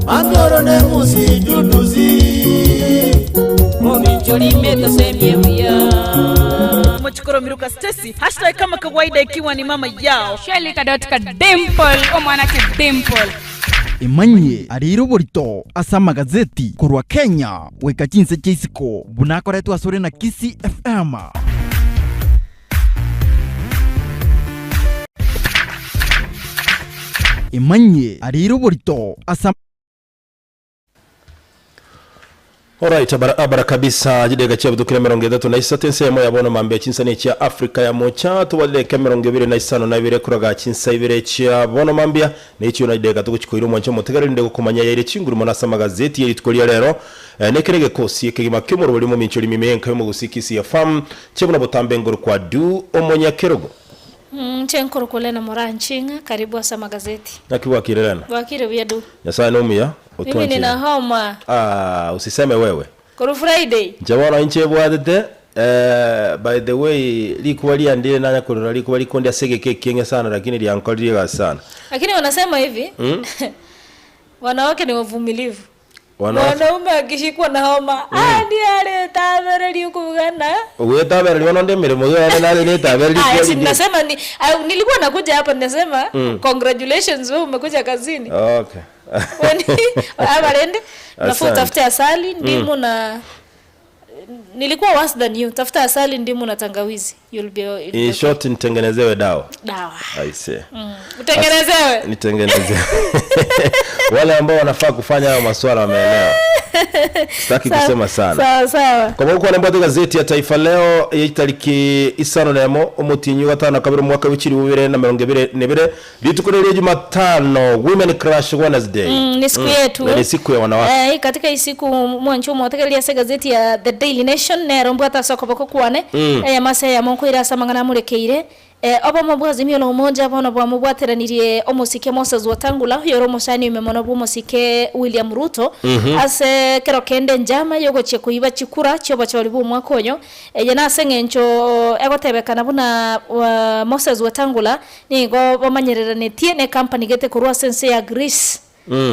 Mamioro ne musi duduzi. Mominchori metosemie buya. Mochikoro Miruka Stacy, hashtag kama kawaida ikiwa ni mama yao. Shelly Kadotka Dimple, omwana ki Dimple. Emanyie arire oborito ase amagazeti korwa Kenya goika chinse chia isiko buna akoretwe asore na Kisii FM. Emanyie arire oborito ase. Alright, abara, abara kabisa chideka chiabutukire emerongo etato na isato ensemo ya bono mambia chinsa ne chia Africa ya mocha tobwate dakika emerongo ebere na isano na ibere kuraga chinsa ibere chia bono mambia na echio na chideka togochikoira omwancho omotegereri nde gokomanya yaire chinguru mono ase amagazeti ye rituko ria rero eh, nekere egekosi ekegima ki'omorobori omominchori mime enka y'omogusii Kisii FM chiabuna botambe ngoro kwa du omonyakerogo Inche nkorokwa Lena Moranching'a, karibu ase amagazeti. Naki bwakire Lena? Bwakire buya du. Nyasaye nomuya, Mimi otwanchire. nina homa. Ah, usiseme wewe. Korwa Friday. Inche bono inche ebwatete eh, by the way rikuba riandire nanya korora rikuba rikondi ase egeka ekieng'e sana lakini riankoririe egasi sana. Lakini wanasema hivi wanawake ni wavumilivu. Wanawake Mwanaume akishikwa na homa mm. ndiye aretabereria okobugana. Ogwetabereria bono onde emeremo iga yane nare netabereria Ah, si ekiagera nasema ni ah, nilikuwa nakuja hapa nasema congratulations wewe umekuja kazini. Okay. Weni abarende nafuu Asante. utafute asali ndimu na nilikuwa worse than you. Tafuta asali ndimu na tangawizi. You'll be, you'll be In okay. short nitengenezewe dawa. Dawa. I see. Utengenezewe. Nitengenezewe. Wale ambao wanafaa kufanya hayo maswala wameelewa. Sitaki kusema sana. Sawa sawa. Kwa mauko nembwate gazeti ya Taifa Leo ya itariki isano nemo omotinyi wa gatano na kabere omwaka w'echiri bibere na merongo ebere na ebere rituko riria Jumatano Women Crush Wednesday. Ni siku yetu. Na ni siku ya wanawake. Eh, katika hii siku mwancho mwategereria ase gazeti ya The Daily Nation nero mbwate ase okoboko kwane mm. eh, mase ya monko ira ase amang'ana amorekeire eh, obomo bwa Azimio la Umoja bono bwamobwateranirie omosike Moses Wetangula oyo ore omosani ime mono bwa omosike William Ruto ase kero kende enchama yogochia koiba chikura chiobochori bwa omwaka oyo eye nase eng'encho egotebekana buna uh, Moses Wetangula nigo bamanyereranetie ne company gete korwa ase ense ya Greece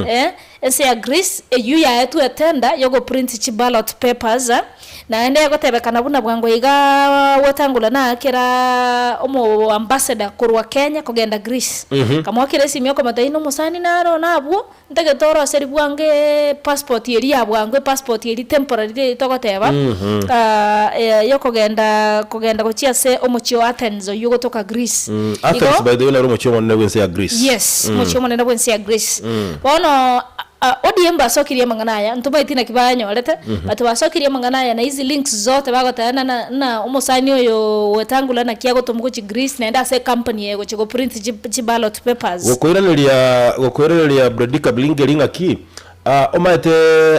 Eh, ense ya Greece eyio yaetwe etenda yogoprint chiballot papers ah, naende egotebekana buna bwango iga Wetangula naakera omo ambassador korwa Kenya kogenda Greece kamoakera esimi okomotebia nomosani naro nabwo ntagete oroseri bwango passport eria ya bwango epassport eria temporary riria togoteba ah, eh, yokogenda kogenda gochia ase omochie o Athens oywo ogotoka Greece. Athens Igo by the way naro omochie omonene bwense ya Greece. Yes, omochie omonene bwense ya Greece. Bono ah, ODM basokirie amang'ana aya, ntomaeti naki banyorete, but basokirie amang'ana aya na hizi links zote bagoteba na na na omosani oyo Wetangula naki agotomwa gochia Greece naende ase ecompany eye gochia goprint chi chiballot papers. Gokoiraneria gokoiraneria Bredika Blingeri ng'aki ah, omaete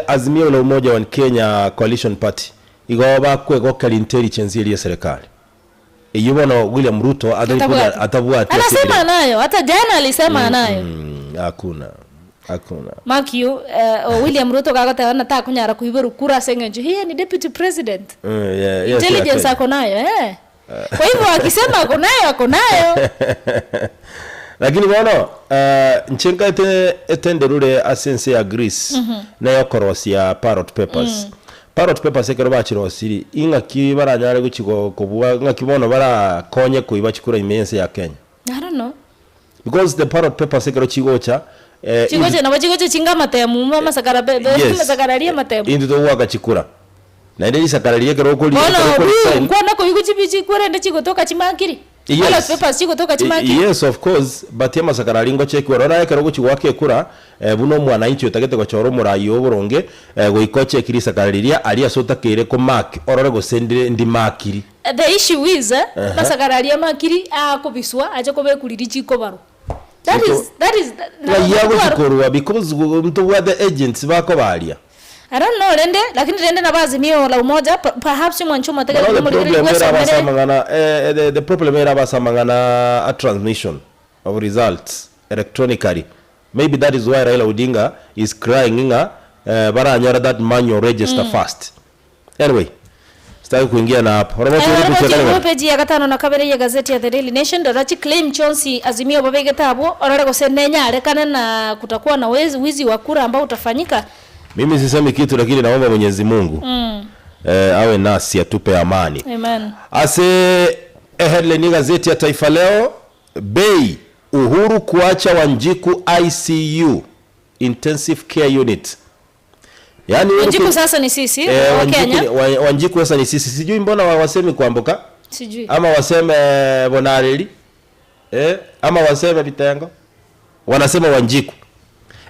Azimio la Umoja One Kenya Coalition Party igo bakwegokera intelligence eria eserekari eyio bono William Ruto atari konya Atabwati. atabwati ase Anasema ebire anayo, hata jana alisema anayo. Hakuna hakuna Mark you, eh, William Ruto gagoteba na takonyara koiborwa kura ase eng'encho hiye ni deputy president. Yeah, yes, Intelligence yeah, ako nayo eh. Kwa hivyo akisema ako nayo ako nayo. Lakini bono eh, inche nkaete etenderure ase ense ya Greece na yokorosia parrot papers parrot papers ekero bachirosiri ing'aki baranyare gochi go- kobua ng'aki bono barakonye koiba chikura ime ense ya Kenya I don't know. because the parrot papers ekero chigocha eh, Chigoche nabo chigoche chinga amatemu ma amasakara be be Yes. amasakara aria amatemu. intwe togwaka chikura naende risakara riria ekero okori Bono ekero okori obu sign nkwana koigwa chibichi kwerende chigotoka chimakiri. Yes. Ballot papers chigotoka chimakiri. Yes of course but amasakara aria ngochekigwa rora ekero ogochi goaka ekura eh, buna omwananchi otagete gochora omorai oboronge eh, goika ocheki risakara riria aria ase otakeire komark orore gose ndire ndimakiri. The issue is eh, amasakara aria amakiri akobiswa ache kobekwa riria chikobarwa. That is that is Ng'ai agochi korwa because ntobwate agents bakobaria. I don't know rende lakini rende nabo Azimio la Umoja perhaps mwancho Bono mwategerere the morigererie problem ere abase gwesomere. amang'ana eh, the, the problem ere abase amang'ana a transmission of results electronically maybe that is why Raila Odinga is crying ng'a eh, baranyora that manual register first anyway. Sitaki kuingia na hapo. Robert Eh, uri Robert kucheka Ogo nini? peji ya gatano na kabere ya gazeti ya The Daily Nation ndora claim chonsi Azimio babegete abwo orore gose nenyarekane na kutakuwa na wezi, wizi wa kura ambao utafanyika. Mimi sisemi kitu lakini naomba Mwenyezi Mungu eh, awe nasi atupe amani. Amen. Ase headline ya gazeti ya Taifa Leo, bei Uhuru kuacha Wanjiku ICU intensive care unit. Yaani Uhuru Wanjiku Ke- sasa ni sisi eh, wa Wanjiku, Kenya. ni- Wanjiku sasa ni sisi. Sijui mbona wasemi kuambuka Sijui. ama waseme Bonareli eh, ama waseme Vitengo, wanasema Wanjiku.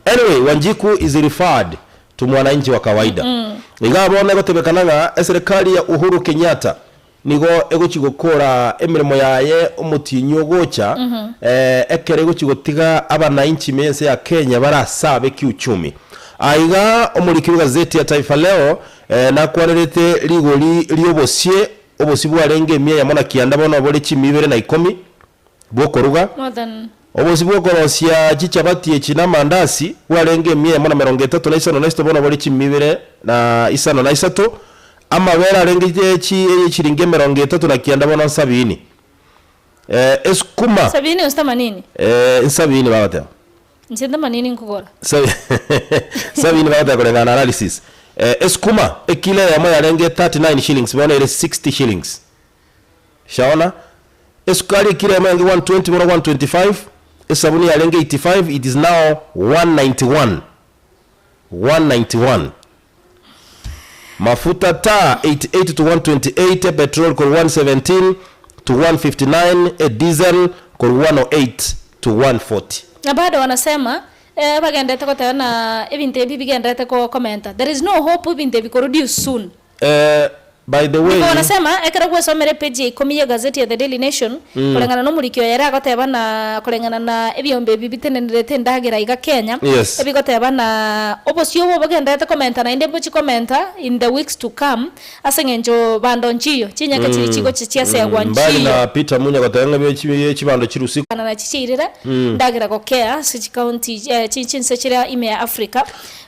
Anyway, Wanjiku is referred to mwananchi wa kawaida mm. Ingawa bona egotebekanaga eserikali ya Uhuru Kenyatta nigo egochi gokora emirimo yaye omotinyi ogocha mm -hmm. Ekere egochi gotiga abananchi mense ya Kenya barasabe kiuchumi. Aiga omoriki w'egazeti ya Taifa Leo nakwarerete rigori riobosie obosi bwarenge emia eyemo na kianda bono bore chimi ibere na ikomi bwokoruga. More than Obosi bw'okorosia chichabati echi na amandasi bwarenge emia eyemo na emerongo etato na isano na isato bono bore chimi ibere na isano na isato. Amabere arenge chiringi emerongo etato na kianda bono nsabini. Esukuma Sabini gose themanini? Nsabini bagoteba. Inche themanini nkogora. Sabini bagoteba koreng'ana na analysis. Esukuma ekilo eyemo yarenge 39 shillings bono ere 60 shillings. Shaona? Esukari ekilo eyemo yarenge 120 bono 125. Esabuni yarenge 85 it is now 191. 191. Mafuta taa 88 to 128, petrol kor 117 to 159, e diesel kor 108 to 140. Na bado wanasema eh, bagendete goteba na ebinto ebi bigenderete ko commenta there is no hope ebinto ebi ko reduce soon. By the way. Nigo wanasema ekero gwesomera epeji ya ikomi ye gazeti ya The Daily Nation koreng'ana nomoriki oyo ere agoteba na koreng'ana na ebiombe ebi bitenenerete endagera iga Kenya ebigoteba na obosio obo bogenderete komenta naende mbochi komenta in the weeks to come ase eng'encho bando nchiyo chinyeke chiria chigochia chiasegwa Mbali nchiyo. na Peter Munya goteba ng'a chibando chirusigwe. Kana nachi chiirire ndagera gokea ase chicounty chinse chiria ime ya Africa.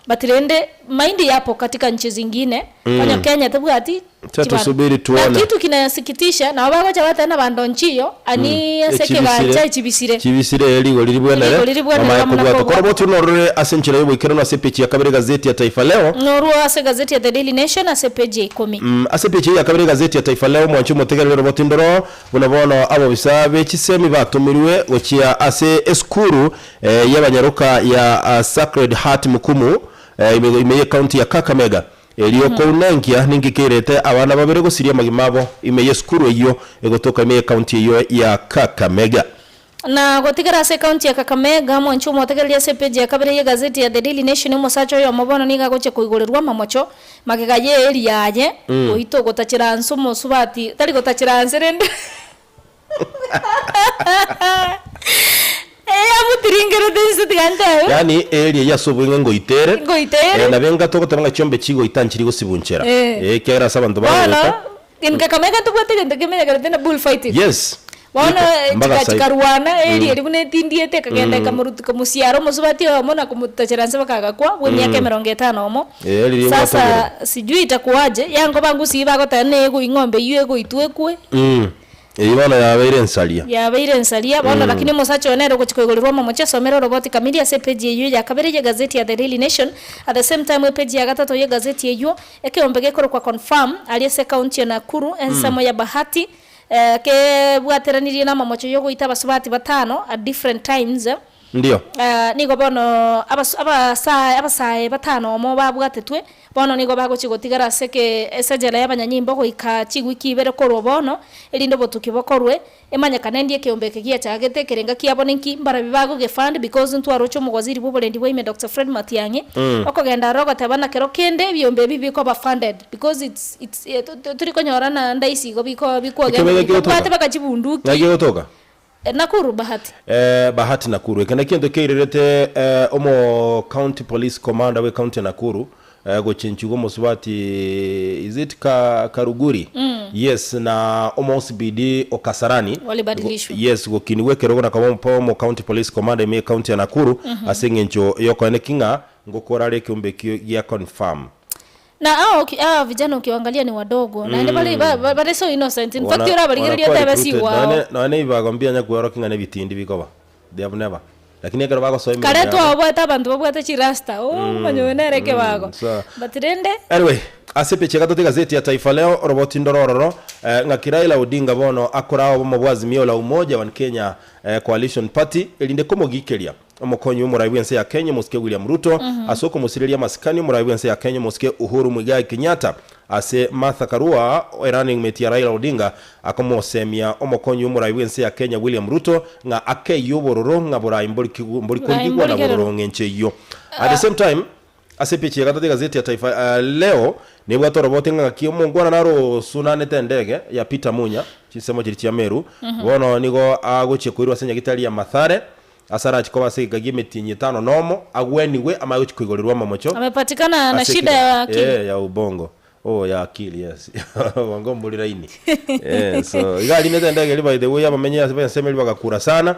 But rende mahindi yapo katika nchi zingine onye Kenya tebwati Cha chibando. tusubiri Na tuone. kitu kinasikitisha nabo bagocha bateba na bando nchiyo ani ase ekegancha echibisire. Chibisire rigori ribwenere Rigori ribwenere bamanye bamana kobwata. kobwata. Korwa botwe norore ase enchera y'oboikeranu ase epeji ya kabere egazeti ya Taifa Leo. Norwo ase egazeti ya The Daily Nation ase epeji ya ikomi. Ase epeji eye ya kabere egazeti ya Taifa Leo mwanche omotegereri oroboti ndoro buna bono abobisa be chisemi batomirwe gochia ase esukuru y'abanyaroka ya Sacred Heart Mukumu ime y'ecounty ya Kakamega. Erio kounenkia ninki kerete abana babere gosiria amagima abo ime y'esukuru eyio egotoka ime y'ecounty eyio ya Kakamega. Na gotigera ase ecounty ya Kakamega, mwanche omotegereria ase epeji ya kabere y'egazeti ya The Daily Nation omosacha oyomo bono nigo agochia koigorerwa amamocho magega y'eeri yaye goita ogotachera nse omosubati tari gotachera nse rende Eyamutiringerete inse tiga ntebe. Yaani eeri eyio ase obweng'e ngoitere. Ngoitere. Nabo enga togoteba ng'a chiombe chigoita nchiri gosibunchera. Eh. Eh, ekiagera ase abanto Bono, bagoeta. in Kakamega ntobwate egento kemenyekanete na bull fighting. Yes. Bono Iko, mpaka chika sai. chikarwana eeri eria buna etindiete ekagenda ekamoruti komosiara omosubati oyomo na komotachera nse mpaka agakwa bwa emiaka emerongo etano omo. Eh, riria Sasa gwatogire. sijui itakuwaje, yango bangusie bagoteba na egoi ng'ombe eywo egoitwa ekwe. Eyio bono yabeire ensaria. Yabeire ensaria bono lakini omosacha oyo nere ogochia koigorerwa omomoche asomere oroboti kamiri ase epeji eyio ya kabere y'egazeti ya The Daily Nation. At the same time epeji ya gatato y'egazeti eyio ekeombe gekorokwa Confirm aria ase ecounty ya Nakuru ensemo ya Bahati kebwateranirie namamocho yogoita abasubati batano at different times. Ndio. Nigo bono abas abasae abasae batano omo babwatetwe, bono nigo bagochia gotigara ase eke ase ejela y'abanyanyimbo goika chiwiki ibere korwa bono, erinde obotuki bokorwe, emanyekane ndi ekeombe eke giachagete ekerenga kiabo ninki, mbarabio bagogefund because ntwaroche omowaziri bw'oborendi bwa ime Doctor Fred Matiang'i, okogenda aroro ogoteba na kero kende ebiombe ebi bikoba funded because it's it's tori konyora naende ase igo biko bikwogenda Ekeombe eke bwate kegotoka? mpaka chibunduki. Ng'ai kegotoka? Nakuru Bahati. Bahati Nakuru. Eke nakio egento keirerete omo county police commander bwe county ya Nakuru gochenchigwa omosubati is it ka Karuguri? Yes na omo OCPD o Kasarani. Walibadilishwa. Yes gokinigwa ekerogo na koba omo county police commander ime county ya Nakuru ase eng'encho yokoeneki ng'a ngokora are ekeombe ekio gia confirm. Na hao hawa vijana ukiwaangalia ni wadogo naende bare bare so innocent in fact Wana- orabarigereria wanakuwa otebe recruited. sigwao. Nonye- nonye ebibago mbianya kweorokia ng'a nebitindi bikoba they have never lakini ekero bagosoa emeremo Kare yabo twabwate abanto babwate chirasta oh omanye oyo nere ekebago so but rende Anyway, ase epeji ya gatato egazeti ya Taifa Leo oroboti ndoro ororo eh, ng'aki Raila Odinga bono akoraa obomo bwa Azimio la Umoja One Kenya eh, Coalition Party erinde komogikeria omokonyi bw'omorai bw'ense ya Kenya omosike William Ruto ase okomosireria amasikani omorai bw'ense ya Kenya omosike Uhuru Muigai Kenyatta ase Martha Karua erunning mate ya Raila Odinga akomosemia omokonyi bw'omorai bw'ense ya Kenya William Ruto ng'a akeyie obororo ng'a borai mbori Borai korigigwa na mborigererwa. bororo ng'encho eyio. At the same time Ase epeji ya gatato egazeti ya Taifa Leo nebwate orobote ng'a ng'aki omongwana naro osunanete endege ya Peter Munya chinsemo chiria chia Meru bono nigo agochia koirwa ase nyagitari ya Mathare ase arachi koba ase egeka gi'emetienyi etano nomo agwenigwe amanye gochia koigorerwa amamocho Amepatikana na ase shida ekega ya akili. eh, ya ubongo oh ya akili yes ubongo mbori raini eh, so iga arinete endege eria by the way abamenyi ase b'ensemo eria bagakura sana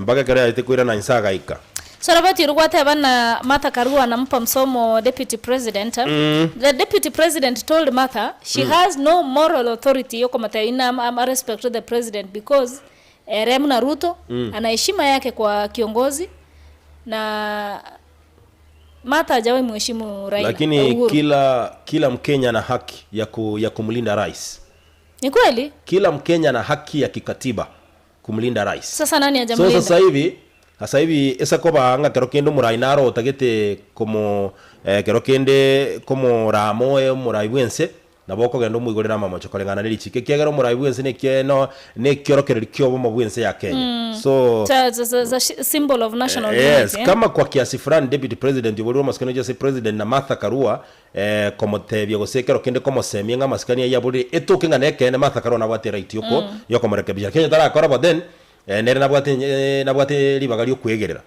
Mpaka ekero yaete koirana inse agaika. So Robert Iru gwateba na Martha Karua anampa msomo deputy president The deputy president told Martha she has no moral authority yokomotebia ina am, am, respect to the president because ere muna Ruto ana heshima yake kwa kiongozi na Martha hajawahi mheshimu Raila Lakini Uhuru. kila kila Mkenya ana haki ya, ku, ya kumlinda rais. Ni kweli? Kila Mkenya ana haki ya kikatiba kumlinda rais. Sasa nani So hajamlinda? sasa hivi sasa hivi esa koba ng'a kero kende omorai naro otagete komo eh, kero kende komorama oe omorai bwense nabo okogenda omoigorere amamocho koreng'ana ne richiko ekiagera omorai bwense nekie no nekiorokereri kia obomo bwense ya Kenya. So Cha- za- za- za shi- symbol of national Yes, unity, eh? kama kwa kiasi fulani deputy president oborire amasikani gochia ase president na Martha Karua eh, komotebia gose ekero kende komosemia ng'a amasikani ayio aborire etoke ng'a nekeene Martha Karua nabwate eright yoko yokomorekebisha lakini onye tarakora bo then eh, nere nabwate eh, nabwate ribaga riokwegerera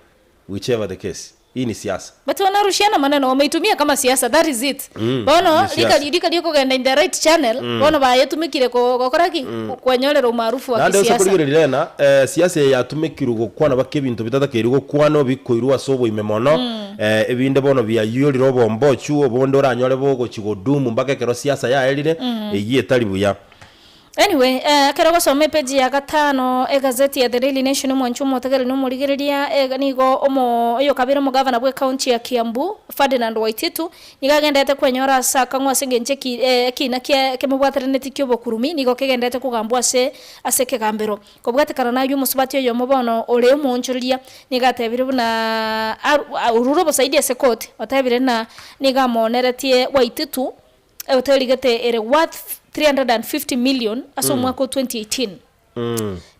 whichever the case hii ni siasa. But wanarushiana maneno wameitumia kama siasa that is it bono ni siasa. rika rika riokogenda in the right channel bono bayetumikire ko- gokora ki kwenyorera umaarufu wa Naende ase kisiasa korigereria rena eh, siasa eye yatumekirwe gokwana baka ebinto bitatakeirwe gokwanwa bikoirwa ase oboime mono eh, ebinde bono biayurire obombochu obonde oranyore bogochi godumu mpaka ekero siasa yaerire eyio etari buya. Anyway, eh, ekero ogosoma epeji ya gatano egazeti ya The Daily Nation omwancho omotegereri na omorigereria eh, nigo omo oyokabere omogavana bwe county ya Kiambu Ferdinand Waititu nigo agenderete kwenyora ase akang'u ase engencho eki eh, ekina kia kemobwateraneti kia obokurumi nigo kegenderete kogambwa ase ase ekegambero. Kobwatekana nayio omosubati oyomo bono ore omoonchoreria nigo atebire buna aru orure obosaidi ase koti otebire ng'a nigo amooneretie Waititu Ehoteli gete ere worth 350 million ase omwaka o 2018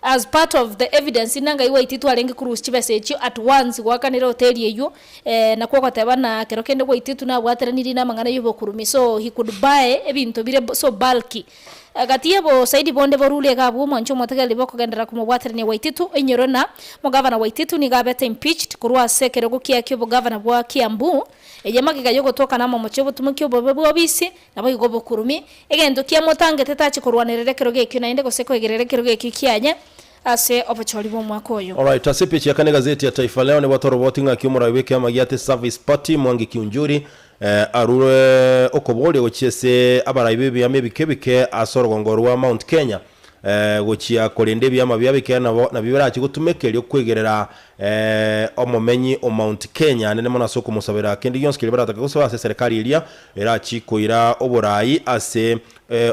as part of the evidence inga ngai Waititu arenge korusia chibesa echio at once goakanera ehoteli eywo eh, nakwo ogoteba na kero kende Waititu nabwateranirie na amang'ana ya obokurumi so he could buy ebinto bire so bulky. Gati y'obosaidi bonde borure iga abwo omwancho omotegereri bokogenderera komobwaterania Waititu oinyore na omogavana Waititu nigo abete impeached korwa ase ekerogo kiaye ki'obogavana bwa Kiambu Eye magega y'ogotoka namomochie obotumoki obobe bw'obisi, naboigo obokurumi, egento kiamotangete tache korwanerera ekerogo ekio naende gose koegerera ekerogo ekio kiaye ase obochori bw'omwaka oyo. Alright, ase epeji ya kane egazeti ya Taifa Leo nebwate oroboti ng'aki omorai bw'ekiama gia The Service Party Mwangi Kiunjuri eh, arure okoboria gochia ase abarai b'ebiama ebike ebike ase orogongo rwa Mount Kenya Gochia korenda ebiama biabo ekiagera nabo nabio birache gotumeka erio kwegerera omomenyi o Mount Kenya anene mono ase okomosabera kende gionsi keria baratake gosaba ase eserekari eria erachi koira oborai ase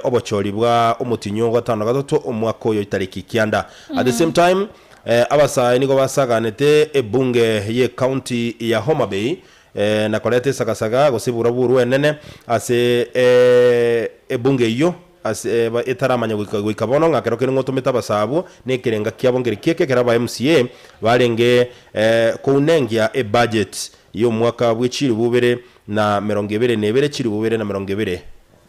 obochori bwa omotinyi o gatano na gatato omwaka oyo itariki kianda. At the same time abasae nigo basaganete ebunge ye county ya Homa Bay na koreta esagasaga gose eburaburu enene ase ebunge eyio Ase etaramanya goika goika bono ng'a kero kere ng'otomete abasae abwo na ekerenga kiabo nkere kieke ekero aba MCA barenge kounengia ebudget y'omwaka bwe chilifu ibere na merongo ebere na ebere chilifu ibere na merongo ebere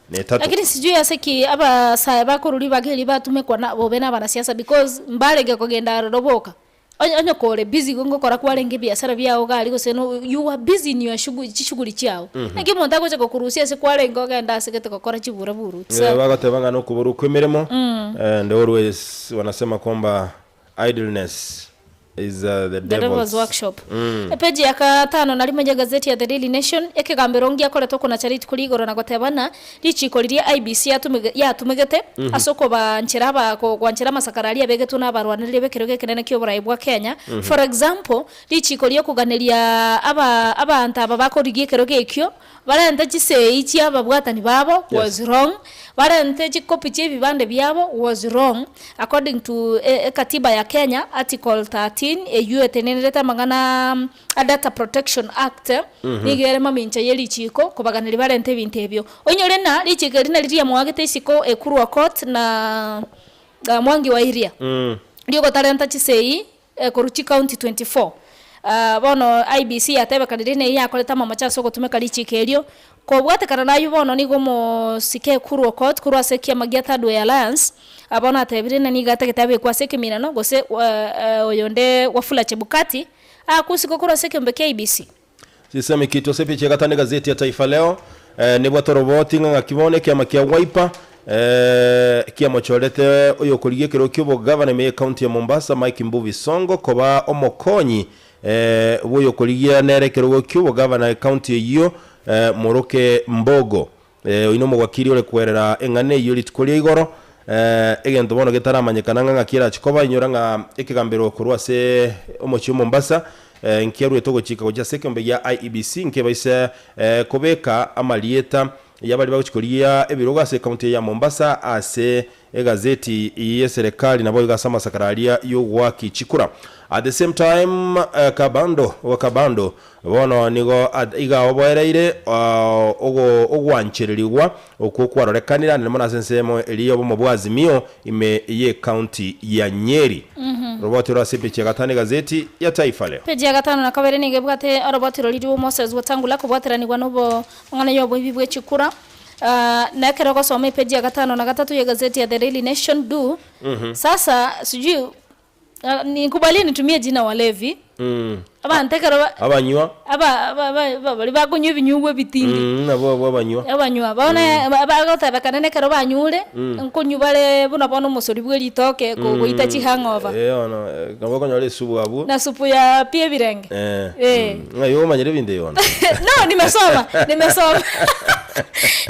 na etato. Lakini sijui ase ki abasae bakorwa ribaga eri batumekwa na bobe na abanasiasa because mbarenge kogenda aroro boka. Onye onye kore busy igo ngokora kwarenge ebiasara biago iga aria gose no you were busy in your shughuli chishughuli chiao. Naki omonto agocha gokorusia ase kwarenge ogende ase gete gokora chibura buru. It's Eh, bagoteba ng'a nokoborwa kw'emeremo and always wanasema kwamba idleness. Is the The Devil's devil's. Workshop. Epeji ya gatano na rimo y'egazeti ya The Daily Nation, ekegambero ngiakoretwe konacha rituko rigoro na goteba ng'a richiko riria IEBC yatumege yatumegete ase okobanchera aba gwanchera amasakara aria abegetwe na abarwanereria b'ekerogo ekenene ki'oborai bwa Kenya. For example, richiko riokoganeria aba abanto aba bakorigia ekerogo ekio Barente chisegi chi'ababwatani babo was wrong, barente chikopi chi'ebibande biabo was wrong, according to ekatiba ya Kenya article 13 eyio etenenerete amang'ana a Data Protection Act, nigo ere mamincha ye richiko kobaganeria barente ebinto ebio. Oinyore ng'a richiko eri nari riamoagete isiko ekurwa court na Mwangi wa Iria, riogotarenta chisegi Korwa chicounty 24, bono IEBC yatebekanire neyio yakorete amamocho ase ogotumeka richiiko erio. Kobwatekana nayio bono nigo omosike Ekuru Okot korwa ase ekiama gia Third Way Alliance bono atebire ng'a nigo atagete abekwe ase ekeminano gose oyonde Wafula Chebukati aakwe isiko korwa ase ekeombe kia IEBC. Chisemi ki tose picha egatano egazeti ya Taifa Leo eh, nebwate oroboti ng'a ng'aki bono ekiama kia Wiper eh, kiamochorete oyokorigia ekerogo ki'obogavana ime y'ecounty ya Mombasa Mike Mbuvi Sonko koba omokonyi eh, bw'oyokorigia nere ekerogo ki'obogavana ecounty eyio eh, Moroke Mbogo. Eh, oyio nomogwakiri ore kwerera eng'ana eyio rituko ria igoro. Eh, egento bono getaramanyekana ng'a ng'aki erache koba, inyora ng'a ekegambero korwa ase omochie o Mombasa eh, nkiaruete ogochika gochia ase ekeombe gia IEBC nkebaise eh, kobeka amarieta y'abaria bagochia korigia ebirogo ase ecounty eye ya Mombasa ase egazeti y'eserekari naboigo ase amasakara aria y'ogoaki chikura. At the same time, eh, Kabando wa Kabando Bono nigo iga oboereire ogwanchererigwa okwo kwarorekanire ande mono ase ensemo eria y'obomo bwa Azimio ime y'ecounty ya Nyeri. Roboti oro ase epeji ya gatano egazeti ya Taifa Leo. Peji ya gatano na kabere nigo ebwate oroboti roria rwa Moses Wetangula kobwateranigwa nobong'ana y'oboibi bwe chikura. Na ekero ogosoma epeji ya gatano na gatato y'egazeti ya The Daily Nation du sasa sijui Ninkubalie nitumie jina walevi, abanto ekero ba- Abanywa. aba- aba- aba- aba- baria bakonywa ebinyugwa ebitindi. Mm, nabo abwo abanywa. Abanywa bono bagotebekana nekero banyure, nkonywa bare buna bono omosori bwe ritoke kogoita chihangover. Eh, bono, eh, nabo okonyora esubu abwo. Na supu ya pi ebirenge. Eh, Eh. ng'ai omanyire ebinto ebi bono? No, nimesoma, nimesoma.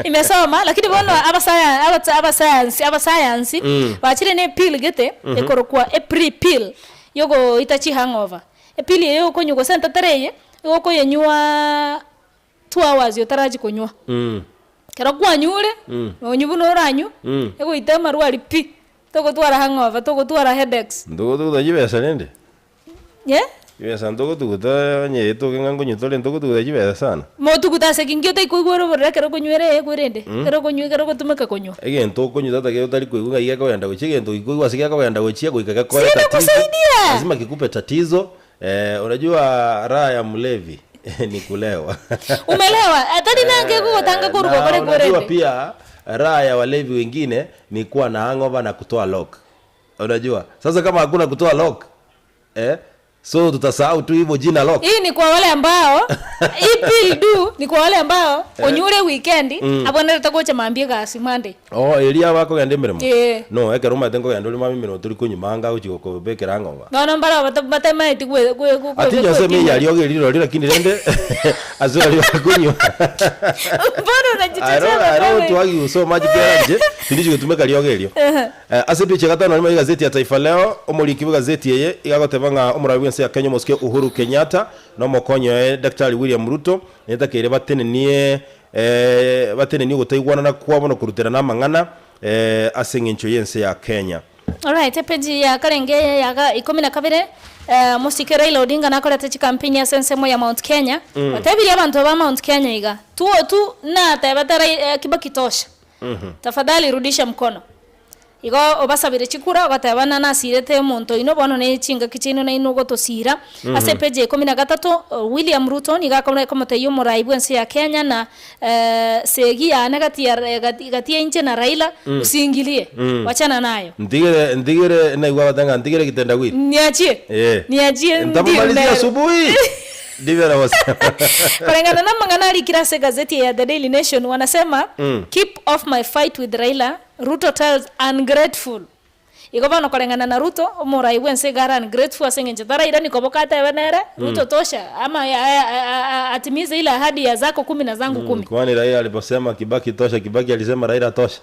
Nimesoma, lakini bono abasaya abatsa abasayansi abasayansi bachire na epill gete ekorokwa epre pill yogoita chihangover. Epill eye okonywa gose entetera eye, igo okoyenywaaa 2 hours otarachia konywa. Ekero kwanyure, nonye buna oranywe, egoita amarwa aria pi, togotwara hangover, togotwara headaches. Ntogotuguta chibesa rende? Ye? Chibesa ntogotuguta onye etoke ng'a nkonywa tore ntogotuguta chibesa sana. Motuguta ase ki? Nki otakoigwera obororo ekero okonywera eye korende? Ekero okonywa ekero ogotumeka konywa. Egento okonywa tata kere otari koigwa ng'ai gekogenda gochia egento gikoigwa ase gekogenda gochia goika gekoe Si tatizo. inakusaidia! Lazima kikupe tatizo eh, unajua raha ya mlevi ni kulewa. Umelewa? Atari nange egogotanga korwa Na gokore unajua korende. pia raha ya walevi wengine ni kuwa na hangover na kutoa lock. Unajua sasa kama hakuna kutoa lock eh, so tutasahau tu hivyo jina lock. Hii ni kwa wale ambao hii pill du ni kwa wale ambao onyure weekend abwenerete gocha mambia egasi Monday. Oh, eria bakogenda emeremo Eh. no ekero omanyete nkogenda ore mambia emeremo tori konywa manga gochi gokobekera hangover. Bono mbaro batamaeti gwe gwe gwe Ati inche ase emiya riogo eri rirori lakini rende ase baria bakonywa Mbona unajitetea I don't, I don't want to mapema? argue so much kera inche tindi gotumeka riogo erio. Eh, ase epicha ya gatano nigo egazeti ya Taifa Leo, omoriki bw'egazeti eye iga agoteba ng'a omorabi bw'ense ya Kenya omosike Uhuru Kenyatta na omokonyi oye Daktari William Ruto netakeire batenenie eh, batenenie ogotaigwanana kwabo na koruterana amang'ana eh, ase eng'encho y'ense ya Kenya. Alright, epeji ya karenge eye ya ikomi na kabere, eh, omosike Raila Odinga nakorete chikampeni ase ensemo ya Mount Kenya, otebirie abanto ba Mount Kenya iga, tuo tu natebete Rai, eh, Kibaki tosha, tafadhali rudisha mkono. Igo obasabire chikura ogateba ng'a nasirete omonto oino bono ne chingaki chiaino nainwe ogotosira. Ase epeji ya ikomi na gatato, William Ruto nigo akore komotebia omorai bw'ense ya Kenya ng'a segi yane gati ya gati ya inche na Raila usiingilie, wachana nayo. Ntigere ntigere naigwa bagoteba ng'a ntigere kitendawili. Niachie, Eh. niachie ndio Ntamomalizia nere. asubuhi. Ndivyo anavyosema. Kulingana na mang'ana arikire ase egazeti ya The Daily Nation wanasema keep off my fight with Raila, Ruto tells ungrateful. Igo bono koreng'ana na Ruto, omorai bw'ense iga are ungrateful ase eng'encho tarairani koboka atebe nere, Ruto tosha, ama atimize ile ahadi ya zako kumi na zangu kumi. Kwani Raila aliposema Kibaki tosha, Kibaki alisema Raila tosha?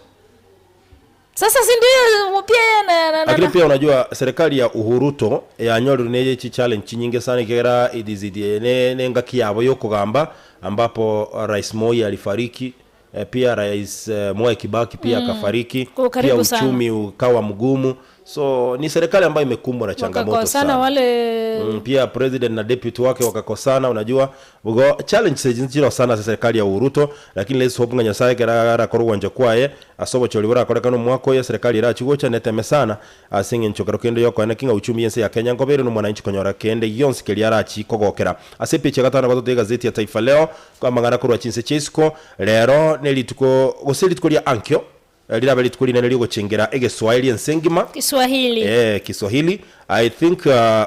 Sasa si ndio pia yeye na, na, na, Lakini pia unajua serikali ya Uhuruto yanyorire neye chi challenge chinyinge sana ikera idizidi ne nengaki yabo yokogamba ambapo Rais Moi alifariki eh, pia Rais eh, Mwai Kibaki pia akafariki Kwa pia karibu sana. uchumi ukawa mgumu so ni serikali ambayo imekumbwa na changamoto wakakosana sana wale pia president na deputy wake wakakosana unajua ugo challenge ziro sana za serikali ya Uruto lakini let's hope nga nyasaye kera korwanja kwaye asobo choli bora korekana mwako ya serikali irachigocha neteme sana asinge nchokero kende yoko ene kinga uchumi yense ya Kenya ngobere no mwananchi konyora kende yonse keli arachi kogokera ase picha gatano gatoto gazeti ya Taifa Leo kwa mangana korwa chinse chisiko lero nelituko gose lituko lya ankyo eh, lirabe lituko linene lyogochengera egeswahili ensengima Kiswahili eh Kiswahili I think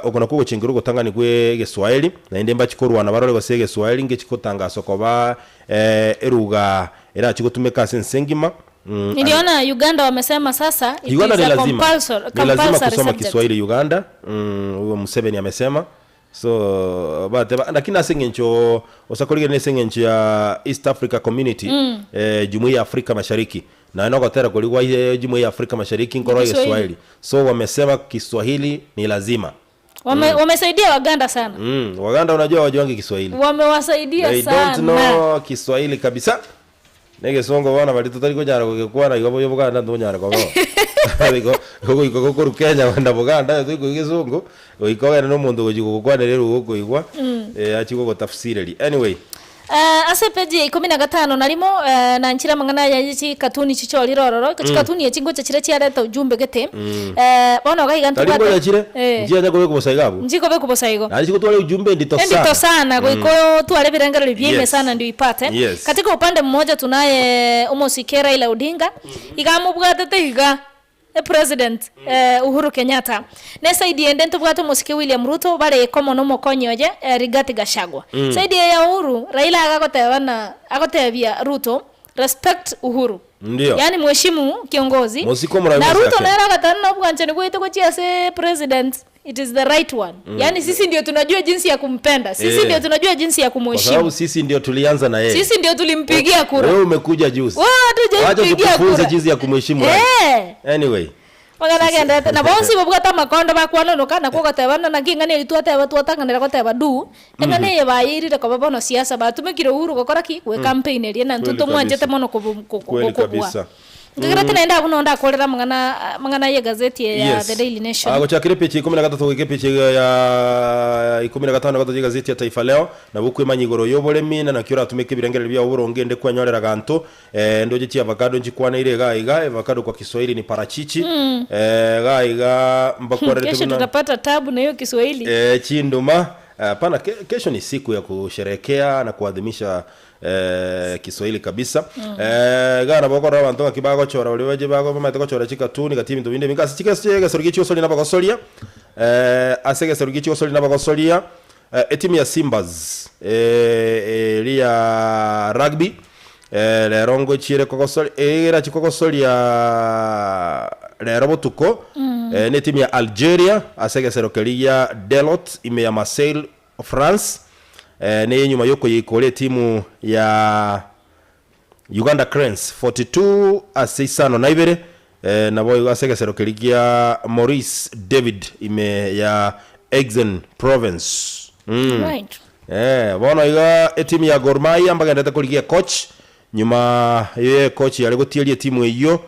okona kugo chinguru gotangani gwe Kiswahili na inde mbachikorwana barore gose Kiswahili ngechikotangaso koba eh, eruga era chikotumeka ase ensengima Niliona Uganda wamesema sasa it Uganda is ni a lazima compulsory, ni lazima compulsory kusoma subject. Kiswahili Uganda huyo Museveni amesema so bate lakini ase ng'encho osakorige nese ng'encho ya East Africa Community eh, Jumuiya ya Afrika Mashariki na nogotera kuligwa eh, Jumuiya ya Afrika Mashariki nkoro ya Kiswahili. Kiswahili so wamesema Kiswahili ni lazima Wame, Wamesaidia Waganda sana Waganda unajua wajuangi Kiswahili wamewasaidia they sana don't know Kiswahili kabisa negesongo bana bari tutari kunyara gugikwana igo boyo Buganda ntunyara kobo igo igo igo koru Kenya kwenda Buganda tuiko igesungu goika ogende na omonto gochi gogokwanera eruga okoigwa eh, achi gogotafsireri anyway ase peji ya ikumi na gatano narimo na nchira mang'ana ya chikatuni chichorire ororo chikatuni echi ngocha chire chiareta ujumbe gete bono gaiga tari ngoja chire njia nya kobeka bosaiga abwo njikobe kubosaigo nari chigotwara ujumbe ndito ndito sana sana goiko tware birengereri bieime Yes. sana ndio ipate Yes. katika upande mmoja tunaye omosike Raila Odinga igamubwatete iga e president Uhuru Kenyatta ne saidi ende ntubwate omosike William Ruto bare komo nomokonyi oye Rigathi Gachagua saidi ya Uhuru Raila agagoteba na agotebia Ruto respect Uhuru Ndio. yani mheshimu kiongozi Mosiko murayi na mosike Ruto ake. nera agatana na obwanchani bwaite gochia ase president it is the right one yani sisi ndio tunajua jinsi ya kumpenda sisi Eh. ndio tunajua jinsi ya kwa kumheshimu sababu sisi ndio tulianza na yeye sisi ndio tulimpigia kura wewe umekuja juzi wewe wacha hatujaimpigia tukufunze kura jinsi ya kumheshimu rais eh anyway maganagendete na bonsi babwate amakondo bakwanonoka nakwo ogatebana naki eng'ana eri twateba twatang'anera goteba du eng'ana eye bayirire koba bono siasa batumekire Uhuru gokora ki gwe campaign eria na Kweli ntwe tomwanchete kabisa. mono Kweli kobua kabisa. ngegerete naende abwo nondo akorera mang'ana mang'ana ya egazeti ya The Daily Nation Ah, gochakire pechi 13 goike pechi ya 15 gatatu igazeti ya Taifa Leo na bukwimanya igoro y'oboremi na nakio oratumeka ebirengereri bia oboronge ende kwenyorera ganto eh, ndoche chi avocado nchikwaneire iga iga avocado kwa Kiswahili ni parachichi eh, iga iga mbakwarerete kesho buna tutapata tabu na hiyo Kiswahili eh, chinduma hapana ke, kesho ni siku ya kusherekea na kuadhimisha eh, Kiswahili kabisa eh, gana bokora abantu ngaki bagochora uri baje bago bamaete gochora chikatuni gati ebinto binde bingasi chikeseru gichiosori nabagosoria eh, ase egeseru gichiosori nabagosoria eh, etimu ya Simbas eh, eri ya rugby eh, rero ngochire kogosoria era chikogosoria rero botuko eh, ne timu ya Algeria ase egesero keria Delot ime ya Marseille France eh, ne nyuma yoko yikore timu ya Uganda Cranes 42 ase isano na ibere eh, nabo ase egesero keria Maurice David ime ya Exen Province right Eh, bono iga etimu ya Gor Mahia mbagendete korigia coach nyuma ye coach yari gutieria timu iyo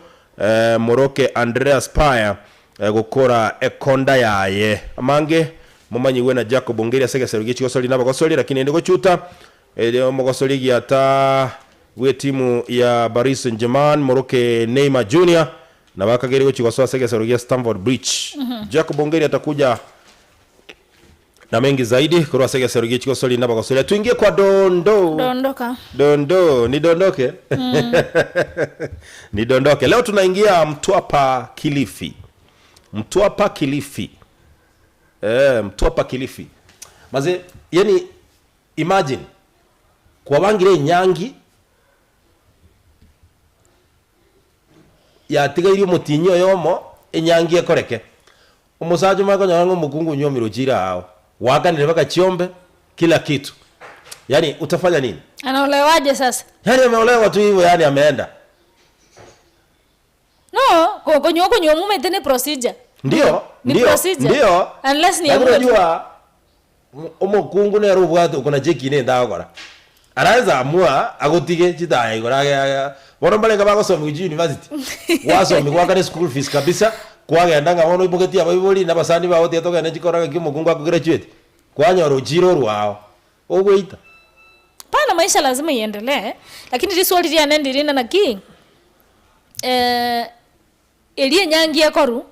eh, Moroke Andreas Paya eh, gukora ekonda yaye amange mumanyiwe na Jacob Ongeri ase egesero gichigosori nabagosori lakini ndi gochuta eh, omogosori giata gwe timu ya Paris Saint-Germain Moroke Neymar Jr na bakageri gochigosoa ase egesero gia Stamford Bridge Jacob Ongeri atakuja na mengi zaidi kurwa sege serugi chikosoli na bakosolia tuingie kwa dondo dondoka dondo nidondoke nidondoke leo tunaingia Mtwapa Kilifi Mtwapa Kilifi eh, Mtwapa Kilifi maze yani imagine kwa bangire nyangi yatigairie omotinyi oyomo Enyangi ekoreke. Omosacha omanye konyora ng'a omokungu onyuomire ochire ao, gwakanire mpaka chiombe, kila kitu. Yaani utafanya nini? Anaolewaje sasa? Yaani ameolewa tu hivyo yaani ameenda. No, ko- konywa okonywa omomanyete ne procedure. Ndio, Ni ndio, procedure. ndio. Unless ni Lakini ya mtu. unajua omokungu nere obwate okona chekina ende agokora. Araeza amua agotige chitaya igoro age age bono mbarenge bagosomiwa chi university, gwasomiwa gwakana eschool fees kabisa, kwagenda ng'a bono oimogetie abaibori na abasani bao tiga togende chikoro ng'aki omokungu akograduate, kwanyora ochire orwa ao, ogoita. Hapana, maisha lazima iendelee, lakini riswali riane ndirinde naki, eria enyangi ekorwa,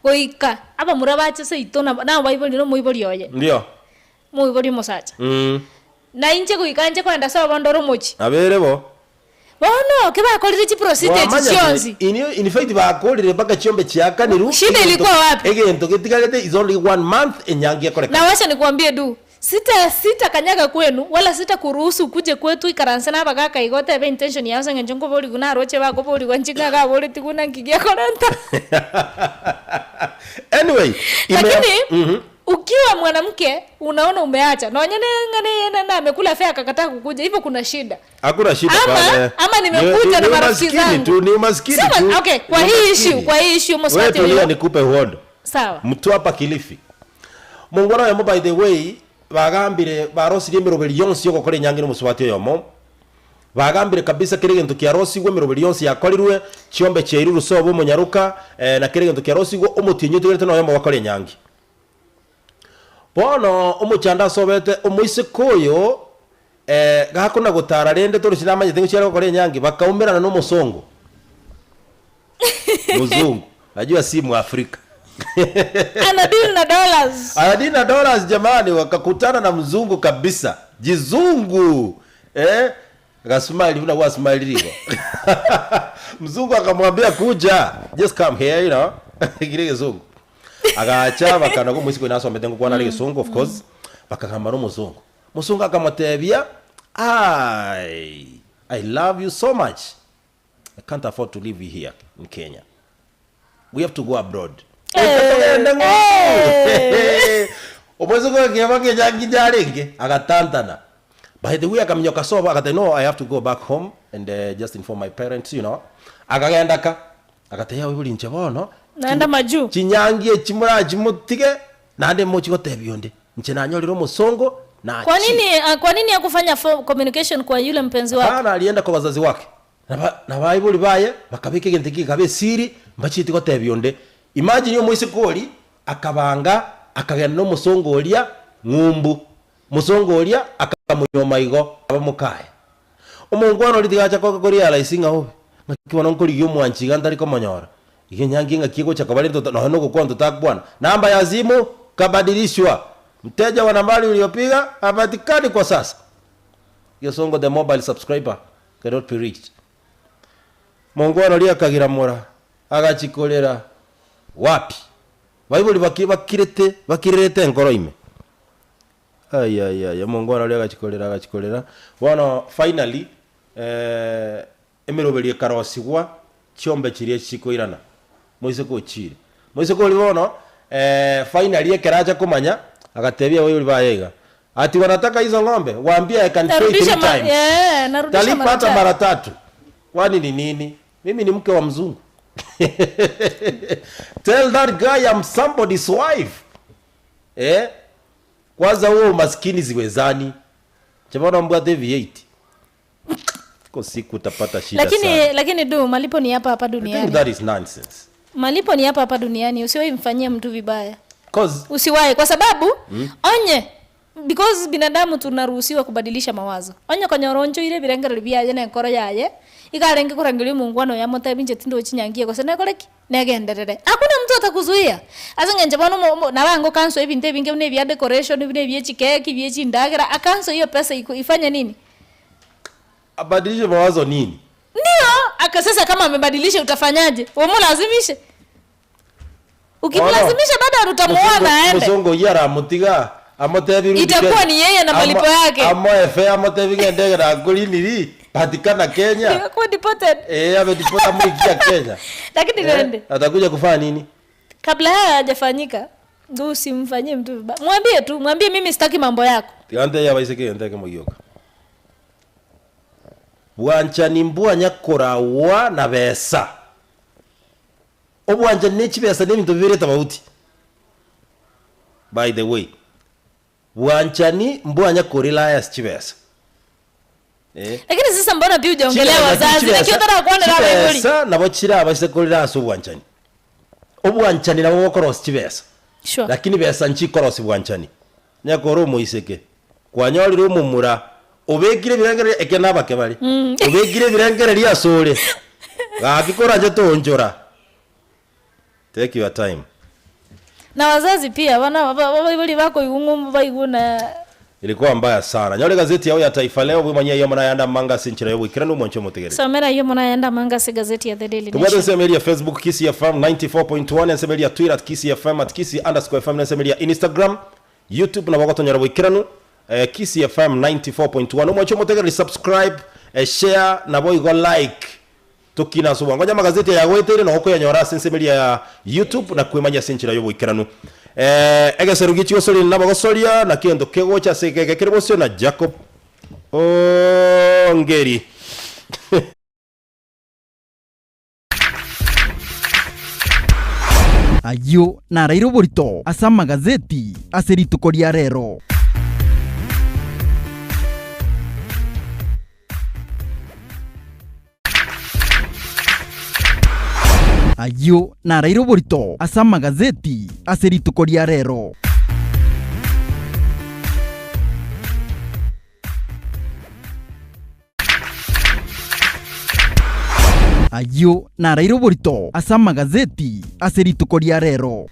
goika abamura bache seito na na abaibori na omoibori oye, Ndio. omoibori omosacha. Na inche goika nche kogenda ase obondo ore omochie. Nabere bo. Bono kebakorire chiprocedure echi Mwamanya chionsi. in, in fact bakorire mpaka chiombe chiakanirwe. Shida Egento- ilikuwa wapi? Egento getigarete is only one month enyangi ekorekana. Na wacha nikuambie du, sita sita kanyaga kwenu wala sita kuruhusu ukuje kwetu ikaranse na abagaka igo otebe intention yao ase eng'encho nkoborigwa naroche bakoborigwa inche ng'a gaboretigwe naki giakorenta. Anyway, ime- Lakini ukiwa mwanamke unaona umeacha nonya ne ng'ane yeye na amekula fare akakataa kukuja hivyo kuna shida. Hakuna shida Ama pale. ama nimekuja Ni- na ni marafiki umaskini zangu. tu, ni umaskini Sema, tu. okay, kwa Ni hii umaskini. issue, kwa hii issue Wewe mswati tulia huyo. nikupe uhondo. Sawa. Mtwapa Kilifi. Mongwana oyomo by the way bagambire barosirie emeroberi yonsi yogokora enyangi na omosubati oyomo. Bagambire kabisa kera egento kiarosigwe emeroberi yonsi yakorirwe, chiombe chiairwe rosobo omonyaroka, eh, na kera egento kiarosigwe omotienyi otigarete noyomo bakore enyangi. Bono omochando asobete omoiseke oyo eh, gakona gotara rende torochi namanyete ng'a chiare gokora enyangi, bakaumerana na omosongo. Mzungu. Najua si Mwafrika. Ana deal na dollars. Ana deal na dollars jamani, wakakutana na mzungu kabisa. Jizungu. Eh? Akasmile buna gwa smile rigo. Mzungu akamwambia kuja, just come here, you know. Kile kizungu. Agacha bakana ko musiko nasomete ngokwana ari gesungu of course. Bakagamba no muzungu. Muzungu akamotebia, I I love you so much. I can't afford to live here in Kenya. We have to go abroad. Togende ng'o. Omwezi gwekeba ngenyangi yarenge agatantana. By the way akaminyoka sobo akate no I have to go back home and uh, just inform my parents you know. Akagenda ka akateya buri inche bono Naenda majuu. chinyangi echi morachimutige naende mochigotebia onde inche nanyorire omosongo na Kwa nini ah, kwa nini hakufanya communication kwa yule mpenzi wake? Hapana, alienda kwa wazazi wake na baibori baye bakabeka egento eke gekaba esiri mbachieti gotebia onde. Imagine omoiseke oria akabanga akagenda na omosongo oria ng'umbu, mosongo oria akamonyuoma igo akaba mokaye. Omongwana oria tiga acha korealize ng'a obe ng'aki bono nkorigia omwanchi iga ntari komonyora, iga enyangi ng'aki egocha koba rende nonye na ogokwana totakwana. Namba ya simu kabadilishwa, mteja wa nambari uliyopiga hapatikani kwa sasa. Gesongo the mobile subscriber cannot be reached. Mongwana oria akagiramora agachikorera wapi? Baibori baki bakirete bakirerete enkoro ime. Ayayaya mongwana oria agachikorera agachikorera. Bono finally eh, emeroberi ekarosigwa chiombe chiria chikoirana. Moiseke ochire. Moiseke oria bono eh, finally ekero acha komanya agatebia abaibori baye iga, ati wanataka hizo ng'ombe waambie I can pay three Narudisha ma times. yeah, narudisha Talipa mara hata tatu. mara tatu. Kwani ni nini? Mimi ni mke wa mzungu. Tell that guy I'm somebody's wife. Eh? Kwanza huo umaskini ziwezani. Chebona mbwate V8. Ko siku utapata shida Lakini sana. lakini du malipo ni hapa hapa I think duniani. that is nonsense. Malipo ni hapa hapa duniani, usiwahi mfanyie mtu vibaya. Cause Usiwahi kwa sababu onye because binadamu tunaruhusiwa kubadilisha mawazo. Onye konyoroncho ire birengereri biaye na enkoro yaye ikarenge korangeria omongwana oyo amotebi inche tindochi nyangie gose nekore ki negenderere. Hakuna mtu atakuzuia. Ase eng'encho bono omo omo nabango cancel ebinto ebinge buna ebia decoration buna ebia chikeki ebia chindagera acancel hiyo pesa iko ifanye nini? abadilishe mawazo nini? Ndio, aka sasa kama amebadilisha utafanyaje? Umulazimishe? Ukimlazimisha bado utamuoa na aende. Muzungu yeye aramutiga amotebi rudi Itakuwa Kenya. ni yeye na malipo yake. Amoefe amotebi gende gera kuriniri. Patikana Kenya. Akuwe deported. Eh, amedipota muikia Kenya. Lakini rende. Atakuja kufanya nini? Kabla haya hajafanyika, ndio usimfanyie mtu vibaya. Mwambie tu, mwambie mimi sitaki mambo yako. Tigante ya baiseke yenteke mogioka. Bwanchani mbwanya korawa na besa. Obwanchani ne chibesa ne ebinto bibere tofauti. By the way, bwanchani mbwanya korelaya chibesa. Eh. Lakini sasa mbona pia hujaongelea wazazi? Lakini unataka kuona kama hivyo. Chibesa nabo chirabase korera ase obwanchani. Obwanchani nabo bokorosia chibesa. Sure. Lakini besa nchikorosia bwanchani. Nyakora omoiseke kwanyorire omomura obekire ebirengererio eke na abake bare obekire ebirengererio ase ore gaki koranche toonchora take your time. Na wazazi pia wana baibori bakoigwa baiguna Ilikuwa mbaya sana. Nyore gazeti yao ya Taifa Leo bwimanyia iyo mona yanda manga sinchira yo bwikiranu omonche omotegereri. somera iyo mona yanda manga se gazeti ya The Daily Tubwate Nation. ensemo eria Facebook Kisii FM 94.1 ensemo eria Twitter at Kisii FM at Kisii underscore FM ensemo eria Instagram YouTube nabo gotonyora bwikiranu eh, Kisii FM 94.1 omwanche omotegereri subscribe eh, share nabo igo like tokina ase obwango onye amagazeti aya agoeteire nogo okoyanyora ase ensemo eria ya YouTube na kwemanya ase enchera ya oboikeranu eh, egesero gichi gosoria nabagosoria na kento kegocha ase egeke kere bosio na Jacob Ongeri. Ayio naraire oborito ase amagazeti ase rituko ria rero. Ayio naraire oborito ase amagazeti ase rituko ria rero. Ayio naraire oborito ase amagazeti ase rituko ria rero.